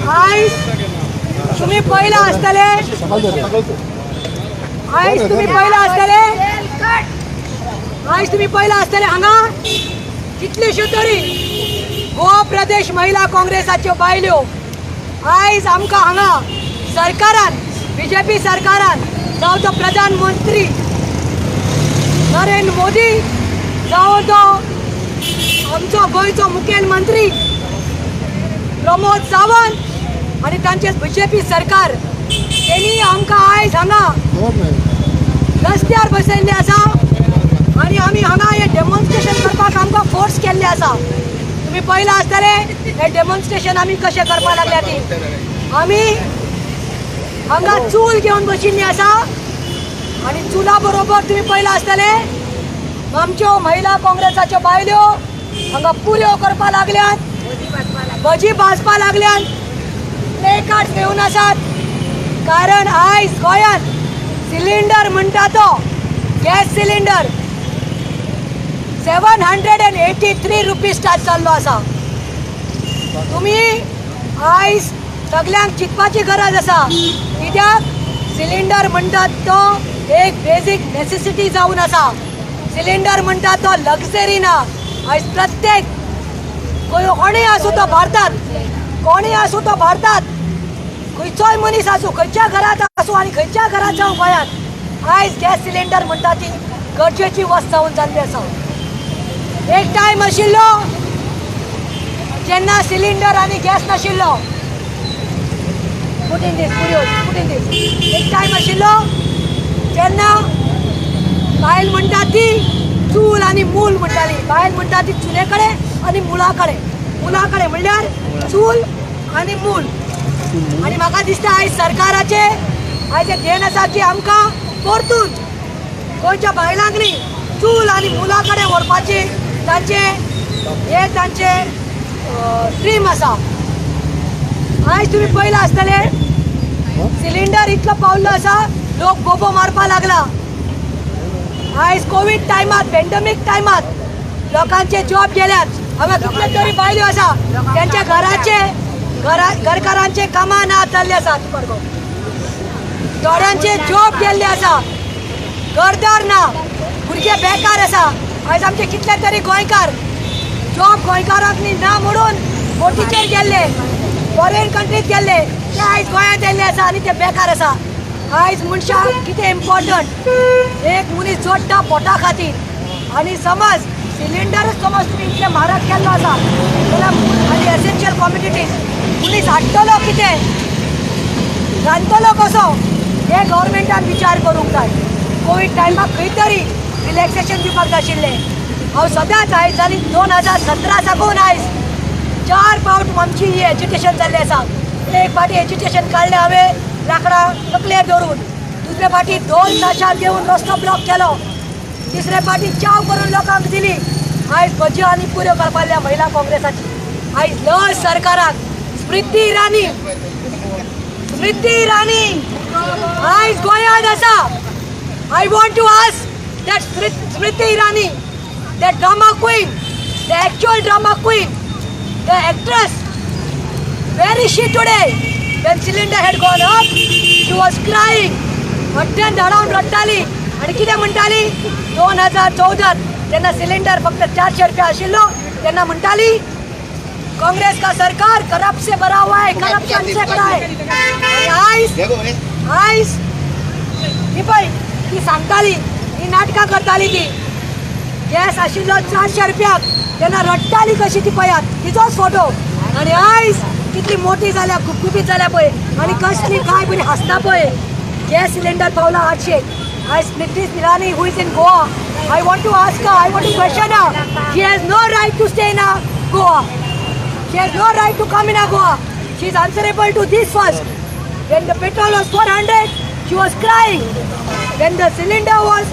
आयज तुम्ही पयला आसतले, आयज तुम्ही पयला आसतले, आयज तुम्ही पयला आसतले. हांगा कितल्योश्यो तरी गोवा प्रदेश महिला काँग्रेसाच्यो बायल्यो आयज आमकां हांगा सरकारान, बीजेपी सरकारान, जावं तो प्रधानमंत्री नरेंद्र मोदी, जावं तो आमचो गोंयचो मुखेलमंत्री प्रमोद सावंत आनी तांचे बीजेपी सरकार, तेणी आमकां आयज हांगा रस्त्यार बसयल्ले आसा आनी आमी हांगा हे डेमॉन्स्ट्रेशन करपाक आमकां फोर्स केल्ले आसा. तुमी पळयलां आसतलें हे डेमॉन्स्ट्रेशन आमी कशें करपाक लागल्या ती. आमी हांगा चूल घेवन बशिल्ली आसा आनी चुला बरोबर तुमी पळयलां आसतलें आमच्यो महिला काँग्रेसाच्यो बायल्यो हांगा पुऱ्यो करपाक लागल्यात, भजी भाजपाक लागल्यात, प्ले कार्ड घेवन आसात. कारण आयज गोंयांत सिलिंडर म्हणटा तो gas cylinder ₹783 start जाल्लो आसा. तुमी आयज सगल्यांक चिंतपाची गरज आसा, कित्याक सिलिंडर म्हणटात तो एक बेजीक नेसेसिटी जावन आसा. सिलिंडर म्हणटा तो लक्झरी ना. आयज प्रत्येक कोणूय आसूं तो भारतात, कोणूय आसूं तो भारतात, खंयचोय मनीस आसूं, खंयच्या घरांत आसूं आनी खंयच्या घरांत जावं गोंयांत, आयज गॅस सिलिंडर म्हणटा ती गरजेची वस्त जावन जाल्ली आसा. एक टायम आशिल्लो जेन्ना सिलिंडर आनी गॅस नाशिल्लो. Put in this पुऱ्यो, put in this. एक टायम आशिल्लो जेन्ना बायल म्हणटा ती चूल आनी मूल म्हणटाली. बायल म्हणटा ती चुले कडेन आनी मुळा कडेन. मुळा कडेन म्हणल्यार चूल आनी मूल. आनी म्हाका दिसता आयज सरकाराचे आयज हें ध्येय आसा की आमकां परतून गोंयच्या बायलांक न्ही चूल आनी मुला कडेन व्हरपाची तांचे हे तांचे ड्रीम आसा. आयज तुमी पळयलां आसतलें सिलिंडर इतलो पावल्लो आसा, लोक बोबो मारपाक लागला. आयज कोवीड टायमात, पेंडमीक टायमात लोकांचे जॉब गेल्यात. हांगा कितले तरी बायल्यो आसा त्यांच्या घराचे घरा घरकारांचे कामां ना जाल्ले आसा. थोड्यांचे जॉब गेल्ले आसा, घरदार ना, भुरगे बेकार आसा. आयज आमचे कितले तरी गोंयकार जॉब गोंयकारांक न्ही ना म्हणून बोटीचेर गेल्ले, फॉरेन कंट्रीत गेल्ले, ते आयज गोंयांत येयल्ले आसा आनी ते बेकार आसा. आयज मनशाक कितें इम्पॉर्टंट? एक मनीस जोडटा पोटा खातीर आनी समज सिलिंडरच समज तुमी इतले म्हारग केल्लो आसा जाल्यार आनी एसेन्शियल कॉमोडिटीज मनीस हाडटलो कितें, रांदतलो कसो, हे गव्हर्मेंटान विचार करूंक जाय. कोवीड टायमाक खंय तरी रिलॅक्सेशन दिवपाक जाय आशिल्लें. हांव सदांच, आयज जाली 2017 साकून आयज चार फावट आमची ही एजिटेशन जाल्ली आसा. एक फावटी एजिटेशन काडलें हांवें लांकडां तकलेर दवरून, दुसरे फावटी ढोल ताशा घेवन रस्तो ब्लॉक केलो, तिसरे फावटी चाव करून लोकांक दिली. आयज भज्यो आनी पुऱ्यो करपाक महिला काँग्रेसाची. आयज लज सरकाराक. स्मृती इराणी, स्मृती इराणी आयज गोंयांत आसा. I want to ask that Smriti Irani, that drama queen, the actual drama queen, the actress, where is she today? When cylinder had gone up, she was crying. हट्ट्यान धाडावन रडटाली आनी कितें म्हणटाली? 2014त जेन्ना सिलिंडर फक्त 400 रुपया आशिल्लो तेन्ना म्हणटाली, "कांग्रेस का सरकार करप्ट से भरा हुआ है, करप्शन से भरा है." आनी आयज आयज ही पळय ती सांगताली, ही नाटकां करताली ती. गॅस आशिल्लो 400 रुपयाक तेन्ना रडटाली कशी ती पळयात, तिचोच फोटो. आनी आयज कितली मोठी जाल्या, गुबगुबीत जाल्या पळय आनी कसली काय बरी हांसता पळय. गॅस सिलिंडर पावला 800. आयज Smriti Irani, who is in Goa, I want to ask, I want to question. She has no right to stay in Goa. She has no right to come in a Goa. She is answerable to this first. When the petrol was 400, she was crying. When the cylinder was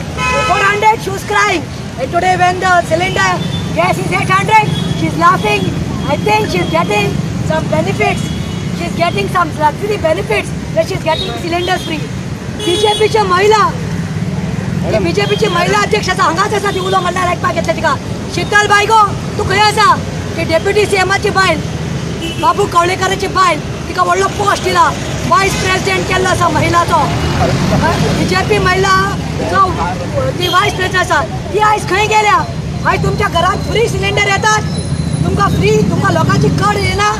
400, she was crying. And today when the cylinder gas is 800, she's laughing. I think she's getting some benefits. She's getting some luxury benefits that she's getting cylinders free. बीजेपीच्या महिला, बीजेपीची महिला अध्यक्ष आसा, हांगाच आसा ती. उलो मारल्यार आयकपाक येतलें तिका. शीतल बाय गो, तूं खंय आसा? ती डेप्युटी सीएमाची बायल, बाबू कवळेकाराची बायल. तिका व्हडलो पोस्ट दिला, वायस प्रेसिडेंट केल्लो आसा महिलाचो. बीजेपी महिला जो ती वायस प्रेसिडेंट आसा ती आयज खंय गेल्या? आयज तुमच्या घरात फ्री सिलिंडर येतात, तुमकां फ्री, तुमकां लोकांची कड येना.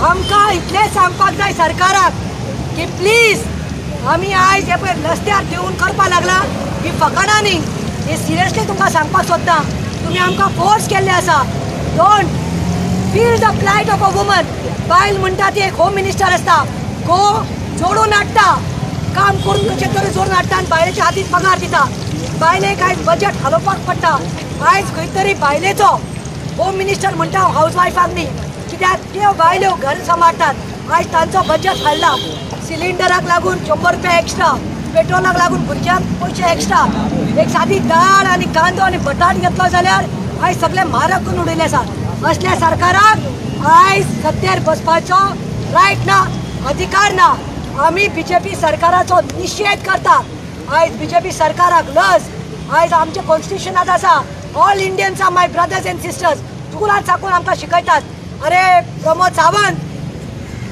आमकां इतलें सांगपाक जाय सरकाराक की प्लीज आमी आयज हे पळय रस्त्यार देंवून करपाक लागला ही फकाणां न्ही, ही सिरियसली तुमकां सांगपाक सोदता. तुमी आमकां फोर्स केल्ले आसा. Don't feel the plight of a woman. बायल म्हणटा ती एक होम मिनिस्टर आसता, गो जोडून हाडटा, काम करून कशें तरी जोडून हाडटा आनी बायलेच्या हातीन पगार दिता. बायलेक आयज बजट हालोवपाक पडटा. आयज खंय तरी बायलेचो होम मिनिस्टर म्हणटा हावज वायफाक न्ही, कित्याक त्यो बायल्यो घर सांबाळटात. आयज तांचो बजट हाडला. सिलिंडराक लागून 100 रुपया एक्स्ट्रा, पेट्रोलाक लागून भुरग्यांक पयशे एक्स्ट्रा. एक सादी दाळ आनी कांदो आनी बटाट घेतलो जाल्यार आयज सगळे म्हारग करून उडयले आसा. असल्या सरकाराक आयज सत्तेर बसपाचो रायट ना, अधिकार ना. आमी बीजेपी सरकाराचो निशेध करता. आयज बीजेपी सरकाराक लज. आयज आमच्या कॉन्स्टिट्युशनात आसा, all Indians are my brothers and sisters. स्कुलांत साकून आमकां शिकयतात. अरे प्रमोद सावंत,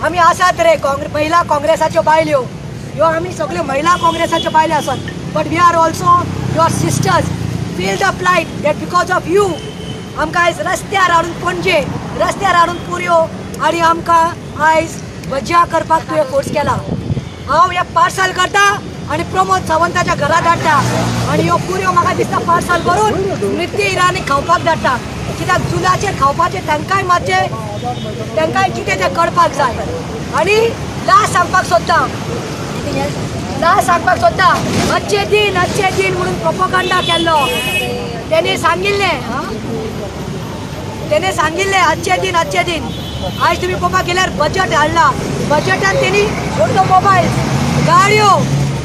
आमी आसात रे महिला काँग्रेसाच्यो बायल्यो, ह्यो आमी सगळ्यो महिला काँग्रेसाच्यो बायल्यो आसात. But we are also your sisters. Feel the plight that because of you आमकां आयज रस्त्यार हाडून, पणजे रस्त्यार हाडून पुरयो आनी आमकां आयज भज्या करपाक तुवें फोर्स केला. हांव हे पार्सल करता आनी प्रमोद सावंताच्या घरा धाडटा आनी ह्यो पुरयो म्हाका दिसता पार्सल करून स्मृती इराणी खावपाक धाडटा. कित्याक जुलाचेर खावपाचें तांकांय मातशें, तांकांय कितें तें कळपाक जाय. आनी लास्ट सांगपाक सोदता, लास्ट सांगपाक सोदता, अच्छे दिन अच्छे दिन म्हणून प्रोपोगंडा केल्लो. तेणे सांगिल्लें, तेणे सांगिल्लें अच्छे दिन अच्छे दिन. आयज तुमी पळोवपाक गेल्यार बजट हाडला. बजटान तेणी ऑटोमोबायल, गाडयो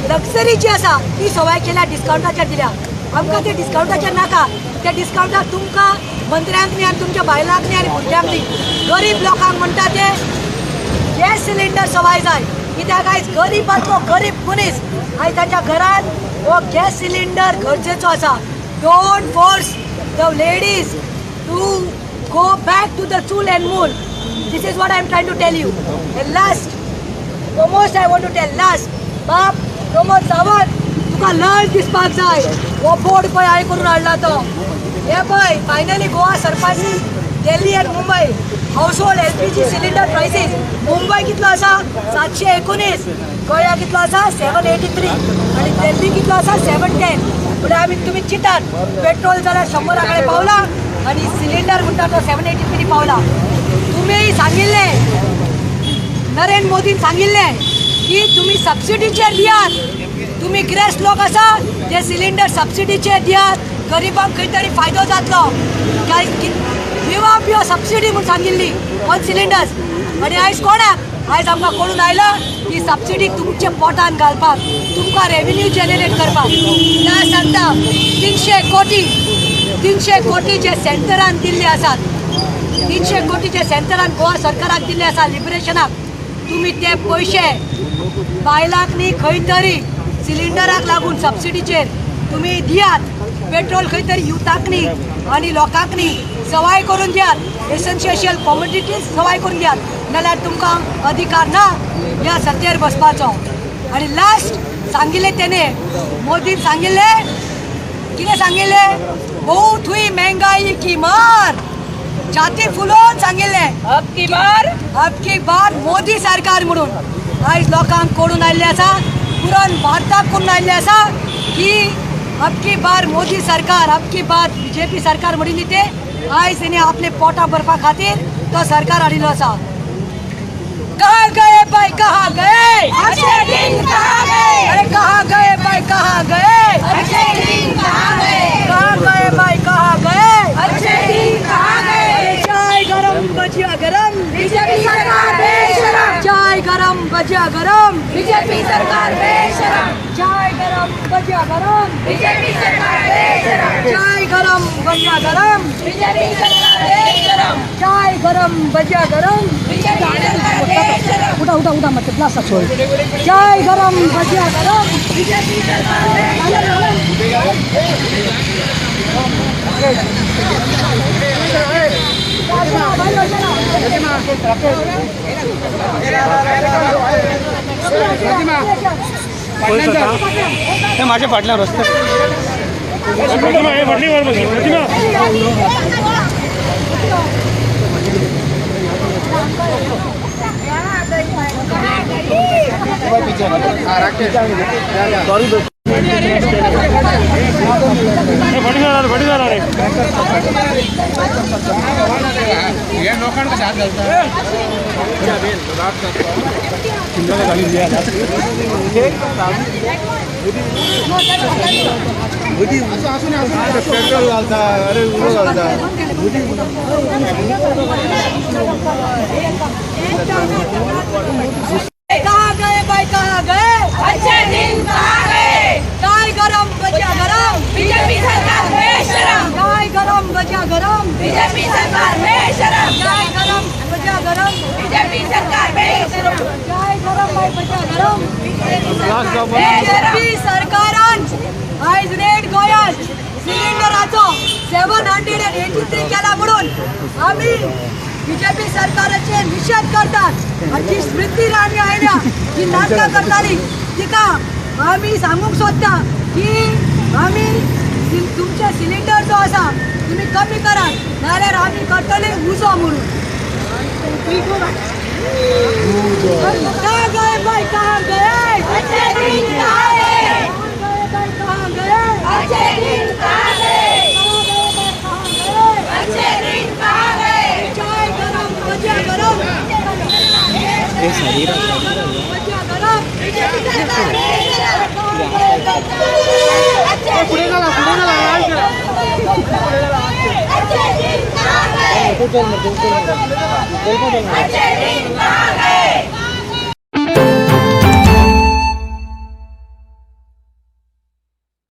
लक्झरी जी आसा ती सवाय केल्या, डिस्कावंटाचेर दिल्या. आमकां ते डिस्कावंटाचेर नाका. त्या डिस्कावंटाक तुमकां मंत्र्यांक न्ही आनी तुमच्या बायलांक न्ही आनी भुरग्यांक न्ही, गरीब लोकांक म्हणटा ते गॅस सिलिंडर सवाय जाय. कित्याक आयज गरीबांतलो गरीब मनीस आयज ताच्या घरान हो गॅस सिलिंडर गरजेचो आसा. Don't force the ladies to go back to the चूल and मूल. This is what I am trying to tell you. Last foremost I want to tell last, बाप प्रमोद सावंत, तुका लज दिसपाक जाय. हो बोर्ड पळय हांवें करून हाडला तो, हे पळय. Finally Goa surpasses Delhi and Mumbai household LPG cylinder prices. Mumbai कितलो आसा? 719. गोंया कितलो आसा? 783. आनी दिल्ली कितलो आसा? 710. म्हळ्यार आमी तुमी चिंतात, पेट्रोल जाल्यार 100 कडेन पावला आनी सिलिंडर म्हणटा तो 783 पावला. तुमी सांगिल्लें, नरेंद्र मोदीन सांगिल्लें की तुमी सबसिडीचेर दियात, तुमी गिरेस्त लोक आसा ते सिलिंडर सबसिडीचेर दियात, गरिबांक खंय तरी फायदो जातलो. काय give up your subsidy म्हूण सांगिल्ली ऑन सिलिंडर्स. आनी आयज कोणाक आयज आमकां कळून आयलां की सबसिडी तुमच्या पोटान घालपाक, तुमकां रेवेन्यू जनरेट करपाक. ना सांगता, 300 कोटी, 300 कोटी जे सेंटरान दिल्ले आसात, 300 कोटी जे सेंटरान गोवा सरकाराक दिल्ले आसा लिबरेशनाक, तुमी ते पयशे बायलांक न्ही खंय तरी सिलिंडराक लागून सबसिडीचेर तुमी दियात. पेट्रोल खंय तरी युथाक न्ही आनी लोकांक न्ही सवाय करून दियात. एसेन्शियल कॉमोडिटीज सवाय करून दियात, नाल्यार तुमकां अधिकार ना ह्या सत्तेर बसपाचो. आनी लास्ट सांगिल्लें तेणे, मोदीन सांगिल्लें, कितें सांगिल्लें? बहुत हुई महंगाई की मार. छाती फुलोवन सांगिल्लें, अब की बार अब की बार मोदी सरकार म्हणून. आयज लोकांक कळून आयिल्लें आसा, पुराय भारताक कळून आयिल्लें आसा की अब की बार मोदी सरकार, अब की बार बीजेपी सरकार म्हणिल्ली ते आयज तेणी आपले पोटां भरपा खातीर तो सरकार हाडिल्लो आसा. कहाँ गए भाई, कहाँ गए? अच्छे दिन कहाँ गए? अरे कहाँ गए भाई, कहाँ गए? अच्छे दिन कहाँ गए? कहाँ गए भाई, कहाँ गए? अच्छे दिन कहाँ गए? अरे चाय गरम भजिया गरम, बीजेपी सरकार बेशरम. चाय गरम भजिया गरम, बीजेपी सरकार बेशरम. चाय गरम भजिया गरम, बीजेपी सरकार बेशरम. चाय गरम भजिया गरम, बीजेपी सरकार बेशरम. चाय गरम भजिया गरम. बीजेपी सरकार बेशरम. उठा उठा उठा, मत प्लास छोड़. चाय गरम भजिया गरम. बीजेपी सरकार बेशरम. हे माझ्या फाटल्या रस्ते. प्रतिमा, हे फाटली वर बघ प्रतिमा. हे फाटी जाणार, फाटी जाणार आहे. पेट्रोल घालता, अरे उलो घालता. कहाँ गए भाई, कहाँ गए? अच्छे दिन कहाँ गए? चाय गरम बजा गरम. बीजेपी सरकार बेशरम. चाय गरम बजा गरम. बीजेपी सरकार बेशरम. चाय गरम बजा गरम. बीजेपी सरकार बेशरम. चाय गरम भाई बजा गरम. बीजेपी सरकार बेशरम. बीजेपी सरकारान आयज रेट गोंयांत सिलिंडराचो 783 केला म्हणून आमी बीजेपी सरकाराचेर निशेध करतात. आनी जी स्मृती इराणी आयल्या, जी नाटकां करताली, तिका आमी सांगूंक सोदता की आमी तुमचे सिलिंडर जो आसा तुमी कमी करात, नाजाल्यार आमी करतले उजो म्हणून. कहाँ गए भाई, कहाँ गए? अच्छे दिन कहाँ गए? कहाँ गए भाई, कहाँ गए? अच्छे दिन कहाँ गए? कहाँ गए भाई, कहाँ गए? अच्छे दिन कहाँ गए? चाय गरम बजा गरम. बजा गरम. बीजेपी सरकार बेशरम. अच्छे पुढे दिन चला, पुढे चला. अच्छे दिन कहाँ गए? अच्छे दिन कहाँ